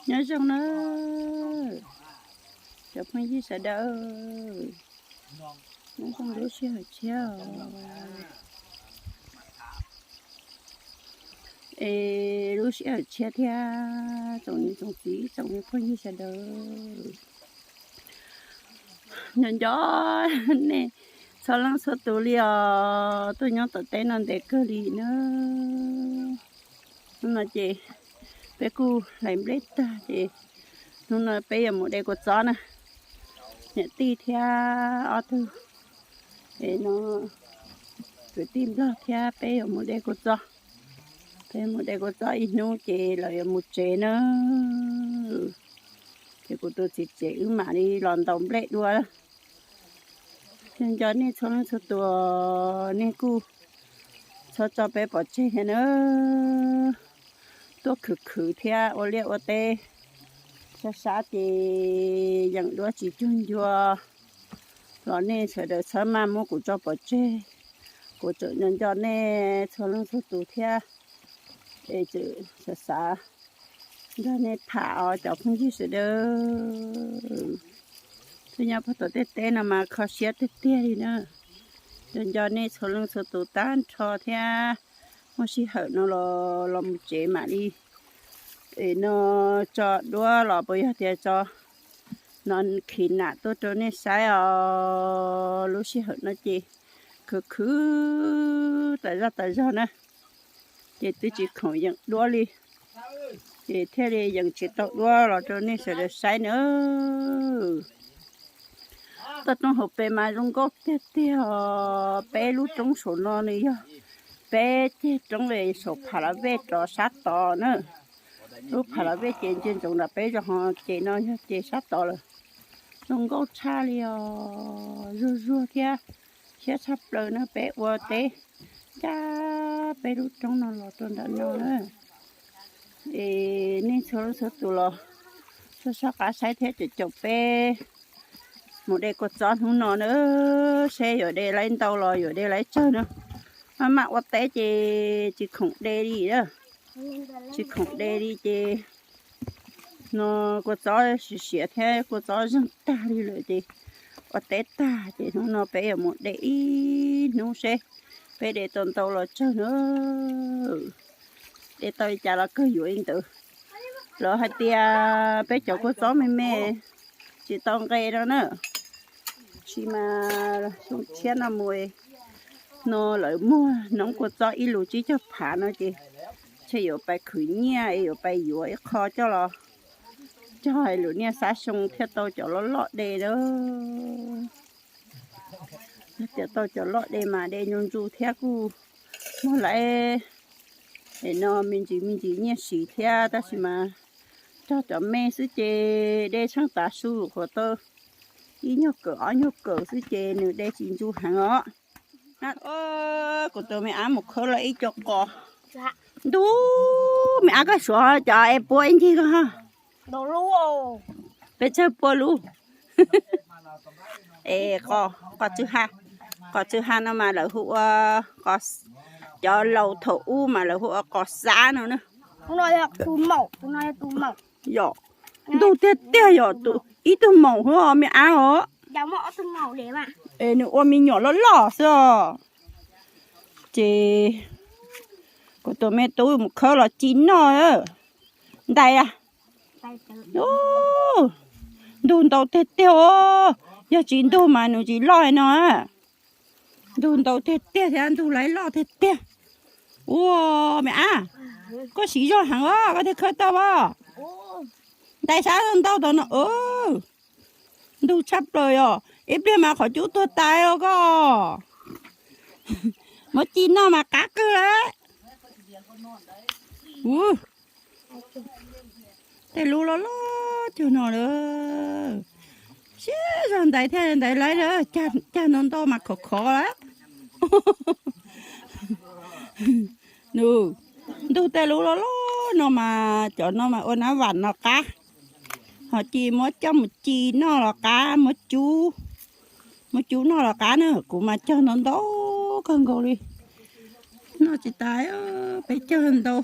Nyob zoo na, cov phooj ywg sawv daws, nyob zoo lub sij hawm tshiab os. Es lub sij hawm tshiab thiab tsoom niam tsoom txiv tsoom phooj ywg sawv daws, nco nco nej txhua leej txhua tus li os, tuaj nyob tom teb no ntev kawg li na. Hnub no ces peb kuj hlais nplej tag ces hnub no peb yuav mus de kua txob na. Niam tij thiab ob tug, es no kwv tij Nplog thiab peb yuav mus de kua txob. Peb mus de kua txob ib hnub ces lawv yuav mus tsev na. Ces kuv tus txiv tsev wb mam li los ntaus nplej dua. Nco nco nej txhua leej txhua tus, nej kuj txhob tso peb pov tseg thiab na. Tuaj khwv khwv thiab ua liaj ua teb sab sab ces yeem duab tsis cuag ncua los nej sawv daws txhob maj muab kuv tso pov tseg. Kuv tseem nco nco nej txhua leej txhua tus thiab, es tseem xav xav nrog nej tham os cov phooj ywg sawv daws. Tuaj nyob puag tom tej teb no mas kho siab tiag tiag li na. Nco nco nej txhua leej txhua tus tag nrho thiab, muaj sij hawm no los los mus tsev mam li, es no tso duab los puas yog tias tso no khiv nam tuaj rau nej saib os. Lub sij hawm no ces khwv khwv tas zog tas zog na, ces twb tsis khoom yeem duab li, ces thiaj li yeem tsis tau duab los rau nej sawv daws saib na. Toj roob hauv pes mas zoo nkauj tiag tiag os. Peb lub roob saum no nws yog peb ceg roob es saum Pha La Vej rov sab tod na. Lub Pha La Vej ces ntsia ntsoov nram peb zog, ho ces no yog ces sab tod lawm. Zoo nkauj tshaj li os, zuag zuag thiab siab tshaj plaws na peb ua teb ncaj peb lub roob no los rau ntawm no na. Es nej txhua leej txhua tus los soj soj qab saib thiab caum caum peb mus de kua txob hnub no na, seb yuav de laib ntau los yuav de laib tsawg na. Maj mam ua teb ces tsis khoom de li, tsis khoom de li ces no kua txob siav siav thiab kua txob zeeg tag li lawm ces ua teb tag ces hnub no peb yuav mus de ib hnub seb peb de tau ntau los tsawg na. De tau li cas los kawg yuav li ntawd. Lawv hais tias peb cov kua txob me me tsis tau nqe no na, tab sis mas xyoo tshiab no mus no lawv muag noob kua txob ib lus tsib caug phav no ces ntshe yuav pais khwv nyiaj es yuav pais yuav ib qho coj los cog lus niaj xab xyoo thiaj tau cov loj loj de na. Yog tias tau cov loj de mas de ntsu ntsu thiab kuj muag lawm es no me ntsis me ntsis nyiaj siv thiab, tab sis mas cog cov me xwb ces de tsheej tav su qhuav tau ib nyuag kawm ob nyuag kawm xwb ces nws de tsis ntsu heev os. Kuv tus me ab mus khawb los ib co qos. Ntub, me ab koj suav cov es puab ib ncig ko ha. Peb tsawg puab lub. Es qos tsw ha, qos tsw ha no mas lawv hu ua, cov laus thaum ub mas lawv hu ua qos xab no na. Yog, ntug tiag tiag yog ib tug maum hwb os me ab os. Es nws ua me nyuam loj loj xwb os. Ces kuv tus me tub mus khawb los ci noj. Ntais a, ntug ntau tiag tiag os. Yog tsis ntug mas nws tsis loj no. Ntug ntau tiag tiag thiab ntug laib loj tiag tiag. Ua me ab, koj siv zog heev os, koj thiaj khawb tau os. Ntais sab ntau tau no. Ntug tshaj plaws os, ib pliag mas qhov cub tuag tas os koj. Muab ci noj mas qab kawg lawm. Tej lub loj loj cuag no lawm. Siab zog ntais thiaj ntais laib lawm, cag ntau ntau mas khov khov lawm. Ntug tej lub loj loj no mas cov no mas ua nab vam no qab. Ho ci muab coj mus ci noj los qab, muab cub, muab cub noj los qab na. Kuv mas cog ntau ntau kawg nkaus li, noj tsis tas, peb cog ntau.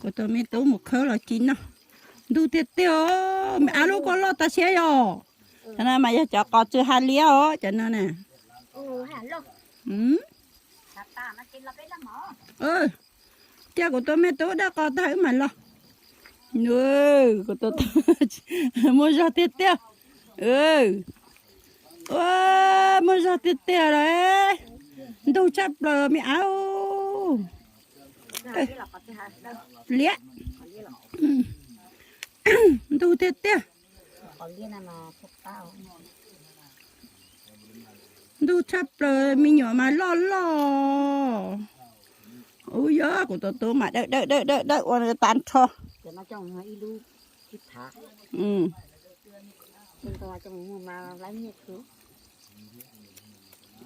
Kuv tus me tub mus khawb los ci noj. Ntug tiag tiag os, me ab lub koj loj tas siab yog. Cov no mas yog cov qos tsw ha liab os, cov no na. Cia kuv tua me tub dawb qos tag wb mam los. Kuv tua, muaj zog tiag tiag. Ua, muaj zog tiag tiag lawm. Ntug tshaj plaws me ab. Liab. Ntug tiag tiag. Ntug tshaj plaws, me nyuam mas loj loj. Ub, yog kuv tus tub mas dawb dawb dawb dawb dawb ua tag nrho.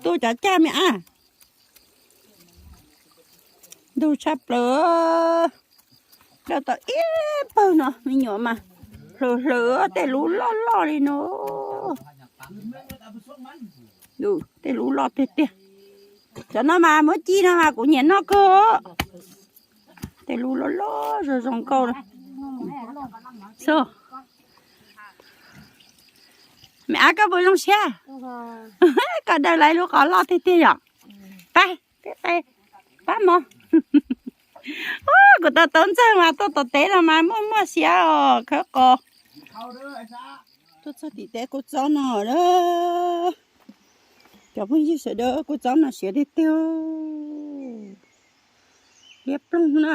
Tuaj cov cag me ab. Ntug tshaj plaws. Dawb tau ib pawg no, me nyuam mas hlwm hlwm, tej lub loj loj li no. Tej lub loj tiag tiag. Cov no mas muab ci no mas kuv nyiam noj kawg. Tej lub loj loj zoo zoo nkauj. Me ab, koj puas zoo siab? Koj daws lawv lub qos loj tiag tiag yom. Pab, pab mov. Kuv tus tub ntxawg mas tuaj tom teb no mas muaj muaj siab os, khawb qos. Tuaj txog tim teb kua txob no lawm. Cov phooj ywg sawv daws, kua txob no siav tiag tiag. Liab ploog na.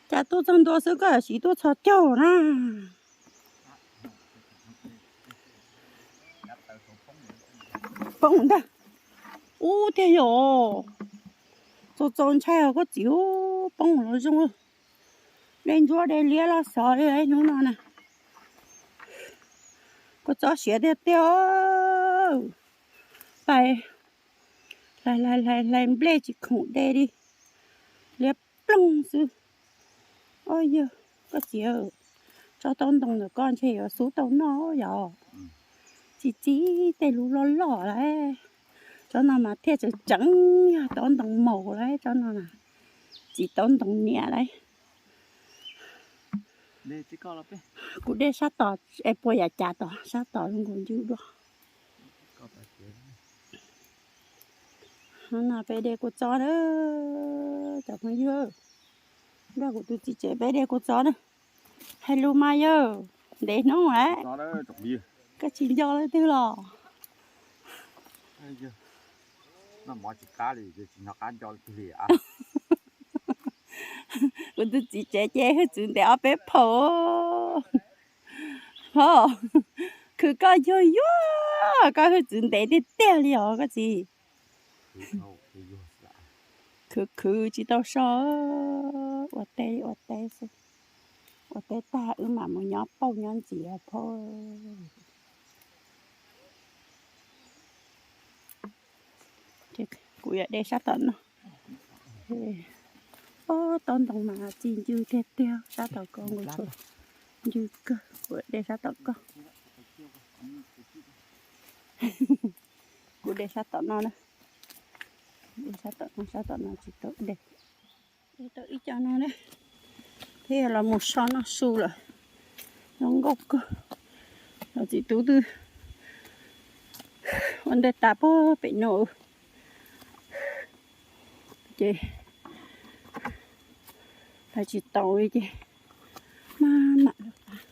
Cas tuaj txog ntua xwb koj siv tuaj txhos caug na. Poob ntag. Ub, tiag yom. Txaus txaus ntshai os koj txiv, poob los zoo. Dej ntsuab dej liab los xyov li hnub no na. Kua txob siav tiag tiag. Pais hlais hlais hlais nplej tsis khoom de li, liab ploog xwb. Ob yawg, koj txiv, tsob taub ntoo ntawm koj ntshe yuav xub tau noj yom. Txi txiv tej lub loj loj lawm. Tsob no mas thiaj tseem tseem yog taub ntoo maum lawm, tsob no na, txiv taub ntoo niam lawm. Kuv de sab tom, es puas yam cas tom sab tom zoo nkaus ncw dua. No peb de kua txob na, cov phooj ywg, nrog kuv tus txiv tsev peb de kua txob na. Hais lus mas yawg, ntev hnub lawm. Koj tsis nco leej twg los? Kuv tus txiv tsev ces hwj txwv ntev ob peb phaum. Ho, khwv koj yuag yuag, koj hwj txwv ntev tiag tiag li os koj txiv. Khwv khwv tsis tau so, ua teb ua teb xwb. Ua teb tag wb mam mus nyob pauj nyob ntxiv os phauj. Kuv yuav de sab tom no. Ob, taub ntoo mas txi ncw tiag tiag, sab tom ko nkaus tsuas ncw kawg, kuv de sab tom ko. Kuv de sab tom no na. De sab tom no, sab tom no tsis tau de. De tau ib co no na, thiaj los mus so noj su lawm. Zoo nkauj kawg. Los txiv tub twb ua ntej tas puag pem no ces hais tsis tau li ces maj mam los tas.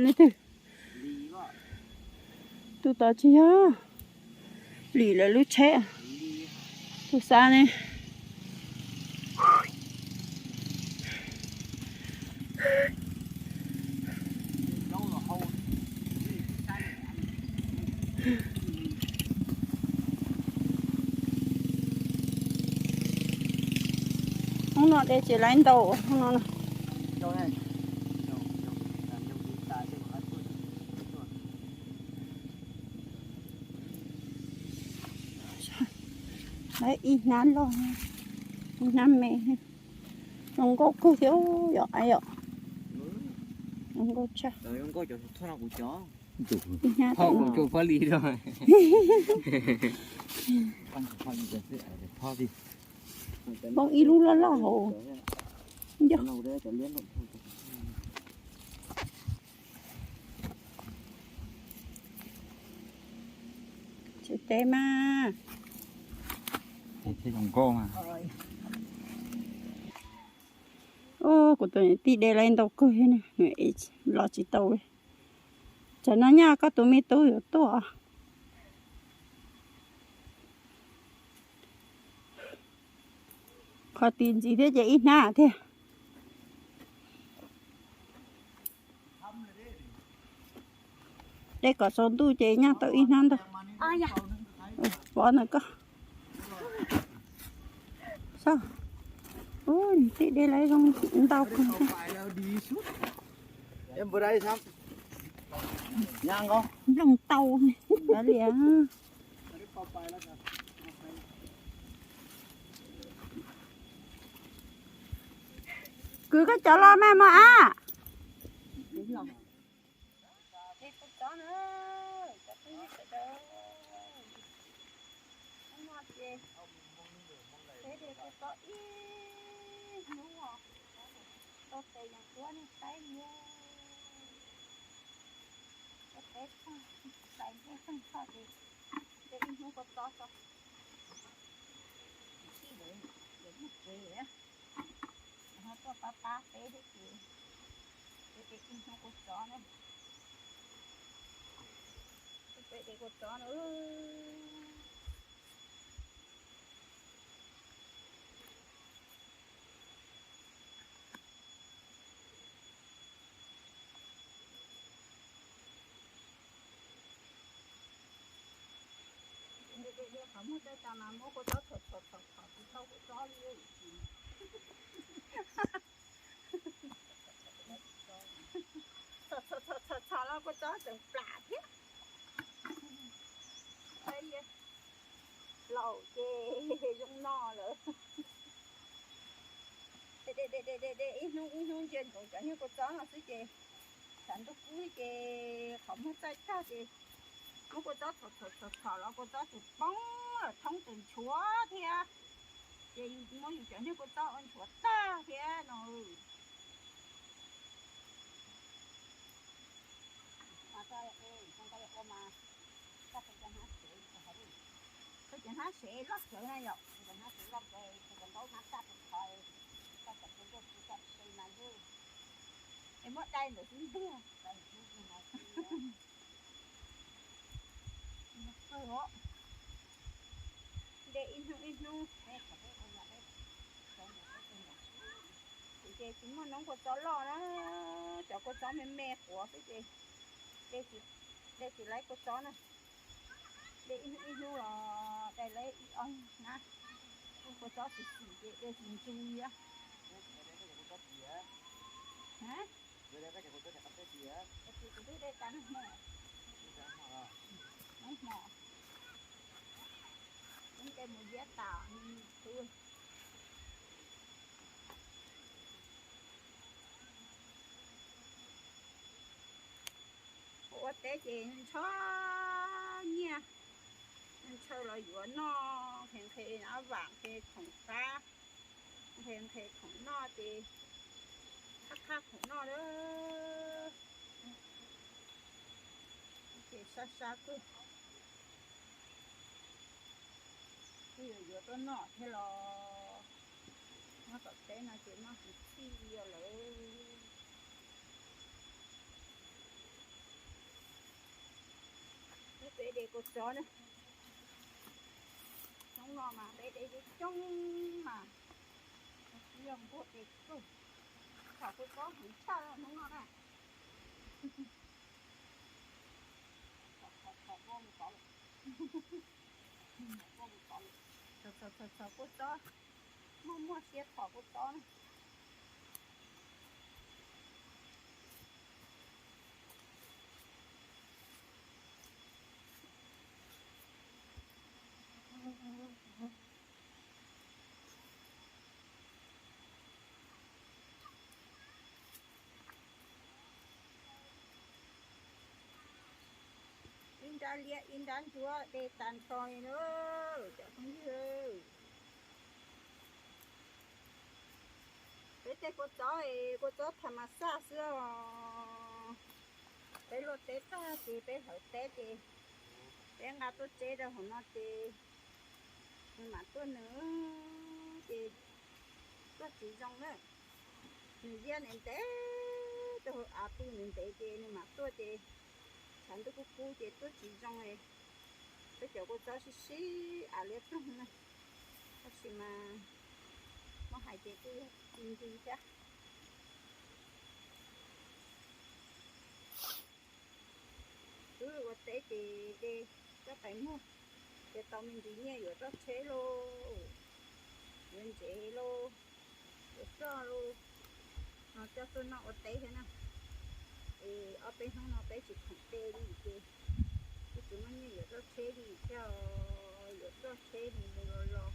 Leej twg? Tus tod tsis yog, lim lawv lub tsheb. Tus xav ne. Hnub no de tsis laib ntau hnub no. Laib ib hnab loj, ib hnab me. Zoo nkauj kawg thiab yom, yom. Zoo nkauj tshaj. Ib hnab tau li. Poob ib lub loj loj hauv. Tsis teb mas. Kuv tus niam tij de lawv ntau kawg thiab, los tsis tau li. Tsam no nyaj koj tus me tub yuav tuaj. Qhov ti ntxiv thiab ces ib hnab thiab. De kom tsaus ntuj ces nyaj tau ib hnab ntau. Pov ntawm koj. Ub, niam tij de lawv zoo ntau kawg. Nplooj tau li. Kwv koj cov los mas mog ab. Tus tsob na, cov phooj ywg sawv daws, hnub no ces peb de kua txob ib hnub os, tau tes yees duab nej saib li. Peb pheej hlais nplej pheej tshaj ces de ib hnub kua txob tso. Tij lawv yuav mus tsev, ho tuaj pab pab peb thiab ces peb de ib hnub kua txob na. Peb de kua txob na. Qhov muag txaij tas mas muab kua txob txhom txhom txhom txhom tsis tau kua txob li. Txhom txhom txhom txhom los kua txob tseem plam thiab. Laus ces zoo no lawm. De de de de de ib hnub ib hnub ntsia ntsoov cov niag kua txob no xwb ces tshav ntuj kub ces qhov muag txaij tag ces muab kua txob txhom txhom txhom txhom los kua txob tseem poob, thoob tseem nchuav thiab. Ces yus muab yus cov niag kua txob ua nchuav tag thiab no. Koj cov hnab sev loj tsawv na yom, cov hnab sev loj tsawv, cov ntaub hnab txaj tus qhov, koj cov tus ntuj tsis txaj se mas yus es muab dai ntawm xub ntiag. De ib hnub ib hnub. Ces tsis muaj noob kua txob loj na, cov kua txob me me quav xwb ces de tsis laib kua txob na. De ib hnub ib hnub los de laib ib ob hnab. Kua txob xim xim ces de tsis ntsu li. Kuv twb de tas nag hmo, nag hmo, de mus ziab tas tus. Ua teb ces ntshaw nyiaj, ntshaw los yuav noj, nqhis nqhis av vam, nqhis khoom qab, nqhis nqhis khoom noj ces qab qab khoom noj lawm. Ces sab sab kawg. Twb yuav yuav tuaj noj thiab los, nyob tom teb no ces noj tsis txhij li lawm. Peb de kua txob na, hnub no mas peb de coob coob mas, yog nkuaj de kawg. Thom kua txob heev tshaj hnub no na. Thom kua txob, muaj muaj siab thom kua txob na. Tsa liab ib nrab ntsuab de tag nrho li na cov phooj ywg. Peb tej kua txob es kua txob tham mas xaj xwb os. Peb luaj teb tag ces peb hlawv teb ces peb nqa tuaj tseb rau hauv no ces nws mam tuaj nws ces tuaj tsis zoo na. Nws ziab ntev ntev rau hauv av pw ntev ntev ces nws mam tuaj ces tshav ntuj kub kub ces tuaj tsis zoo. Peb cov kua txob sib sib av liab ploog na, tab sis mas muab hais ces kuj yog tsis ntws thiab. Wb ua teb ces de coj pais muag, ces tau me ntsis nyiaj yuav roj tsheb lauj, yuav ntsev lauj, yuav roj lauj, no coj tuaj noj ua teb thiab na. Es ob peb hnub no peb tsis khoom de li ces twb tsis muaj nyiaj yuav roj tsheb li thiab, yuav roj tsheb mus mus los los,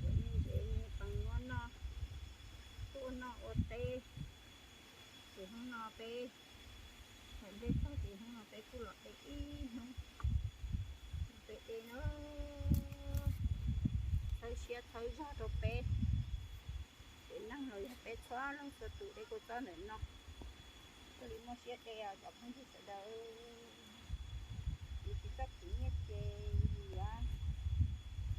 yuav me ntsev me pees ua noj, tuaj noj ua teb. Ces hnub no peb hais nplej tag ces hnub no peb kuj los de ib hnub, peb de na, thawb siab thawb zog rau peb. Tsev neeg los yog peb txhua leej txhua tus de kua txob ntawm no thiaj li muaj siab de os cov phooj ywg sawv daws. Yus tsis txawj khwv nyiaj ces yus yuav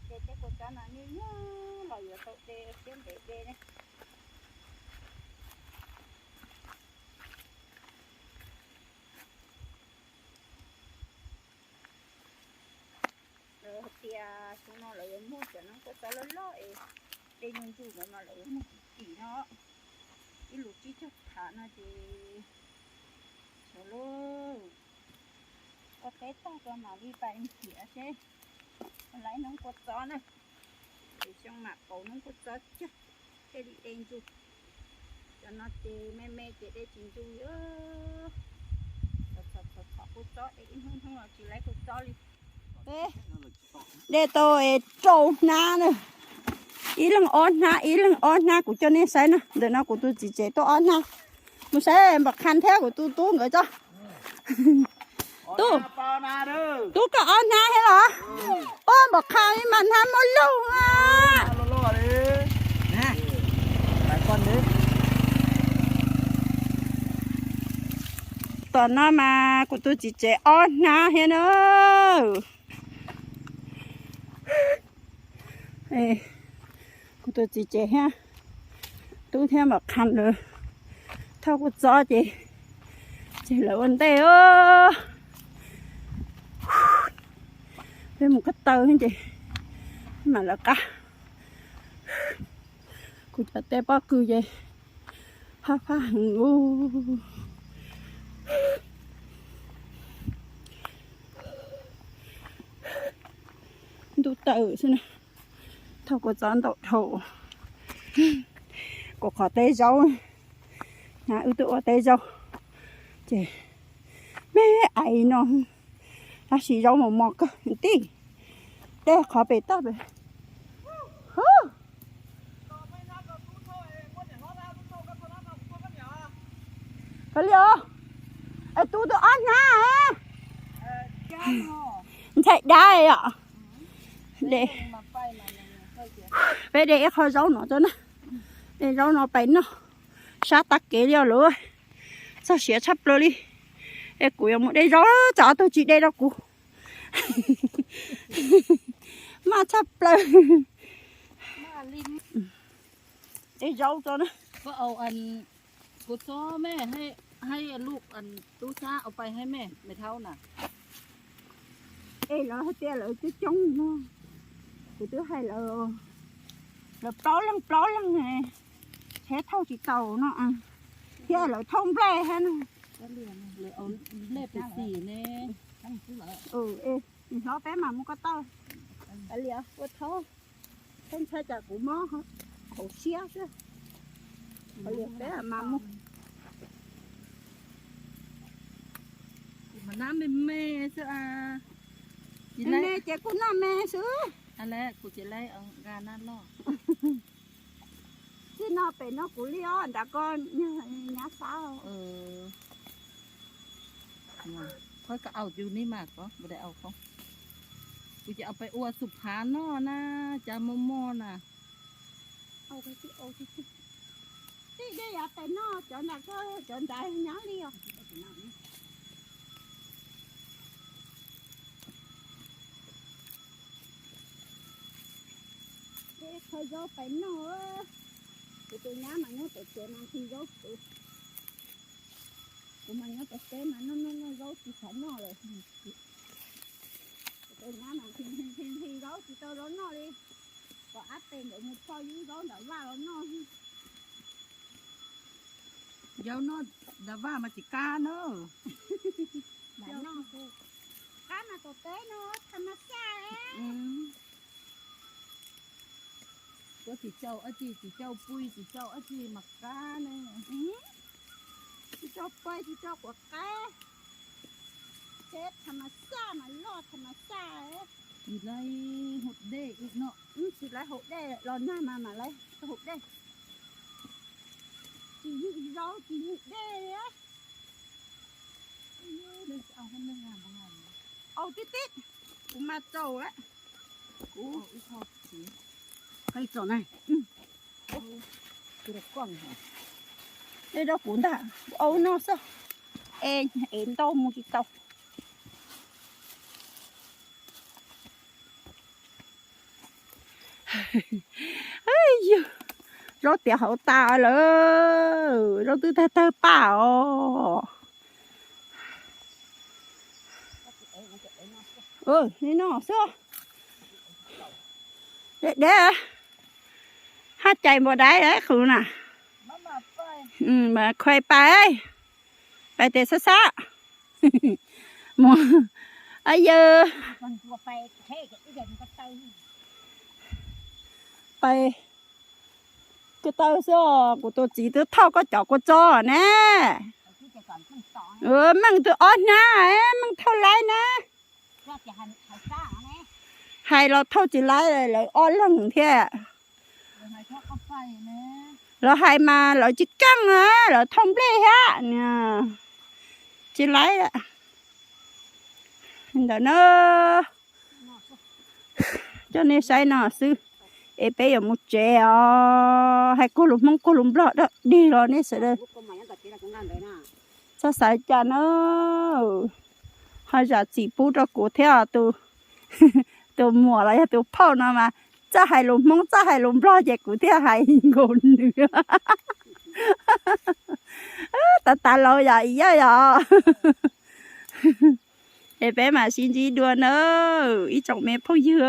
de tej kua txob no nyuaj nyuaj los yuav tau de siab ntev de ne. Lawv hais tias xyoo no lawv yuav muag cov noob kua txob loj loj es de ntsuj ntsuj no mas lawv yuav muag kim kim no, ib lus tsib caug phav no ces xyov lauj. Ua teb tag rau mam li pais nrhiav seb lawv noob kua txob na, ces xyoo mam pauv noob kua txob cog thiaj li de ntsuj. Cov no ces me me ces de tsis ntsuj li. Txhom txhom kua txob de ib hnub hnub los tsis laiv kua txob li. De tau rau hnab na, ib leeg ob hnab ib leeg ob hnab. Kuv coj nej saib na, ntawm no kuv tus txiv tsev tuaj ob hnab. Mus saib Npam Qha thiab kuv tus tub nkawd tso. Tub, tub koj ob hnab thiab los? Ua Npam Qha ib mas hnab muab lug a. Tom no mas kuv tus txiv tsev ob hnab thiab na. Kuv tus txiv tsev thiab, tub thiab Npam Qha lawv thauj kua txob ces, ces lawv ua ntej os. Peb mus ko taw ces mam lawv qab. Kuv cov tej pob kws ces haj fab heev ub. Ntuj tawm xwb na, thauj kua txob ntau dhau. Kuv qhov teb zaub, wb twb ua teb zaub ces me ais no, tab sis zaub mos mos kawg tij. Tej qhov pem toj pem. Li os, es tub twb ob hnab. Ntshai dab os. Peb de ib qho zaub no tso na, de zaub no pais noj sab tag kev li os lawm. Txog siav tshaj plaws li. Es kuv yuav mus de zaub, tsam ob tug tsis de rau kuv. Maj tshaj plaws. De zaub tso na. Es lawv hais tias lawv coob coob no, kuv twb hais lawv, lawv plaub leeg plaub leeg, thiab thauj tsis tau no, thiab lawv thauj nplej thiab no. Hlob peb mas mus ko taw, ua thaub, peb ntshai tsam kuv mob hauv siab xwb. Peb mas mus. Me me xwb, me me ces kuj noj me xwb. Txij no pem no kuv li os, nrad koj nyab sab. Qhov ka au yus ni mas ko, kuv ces au peb ua xub phav noj na, cas mos mos na. Tij dej yav tais noj cov nram ko, cov nram nyob li os. Dej kho zaub pais noj. Kuv tus nyab mas nyob tom tsev mas nqhis zaub kuv. Kuv mas nyob tom teb mas noj noj noj zaub tsis xav noj lawm. Kuv tus nyab mas nqhis nqhis nqhis zaub tsis tau zaub noj li. Kom ab pes nkawd mus txhoj yub zaub nram vaj los noj. Zaub noj nram vaj mas tsis qab na. Qab mas tom teb no tham mas xaj. Kuv tsis tau dab tsi, tsis tau pui, tsis tau dab tsi mas qab ne. Tsis tau pui, tsis tau quav qab. Teb tham mas xaj mas loj tham mas xaj. Tsis laib haus dej no. Tsis laib haus dej los nag mas mam laib haus dej. Tsis ywm zaub tsis ywm dej li. Au tib tib, kuv mas tsaus lawm. Kuv qhib tsaus na. Dej rau kuv ntag, au no xwb. Es es ntau mus tsis tau. Yog zaub tiav hauv tas lawm, zaub twb tawg tawg paj os. Li no xwb. Deb deb, haj cais npua daiv qhwv na. Khuais pais, pais tes xab xab. Mus, yawg, pais ko taw xwb os, kuv tus txiv twb thauj koj cov kua txob na. Meej twb ob hnab, meej thauj laib na. Hais los thauj tsis laib, lawv ob leeg thiab. Lawv hais mas lawv tsis keej na, lawv thauj nplej thiab. Tsis laib ntawm na. Coj nej saib no xwb, es peb yuav mus tsev os. Hais kuj lus Hmoob kuj lus Nplog dog dig los nej sawv daws txhob xav cas na. Ho zam txim pub rau kuv thiab, tus muam los yog tus phauj no mas txawj hais lus Hmoob txawj hais lus Nplog ces kuv thiaj hais nkaus nws. Tav tav laus yom, ib yam yom. Es peb mam sib ntsib dua na, ib tsoom me phooj ywg.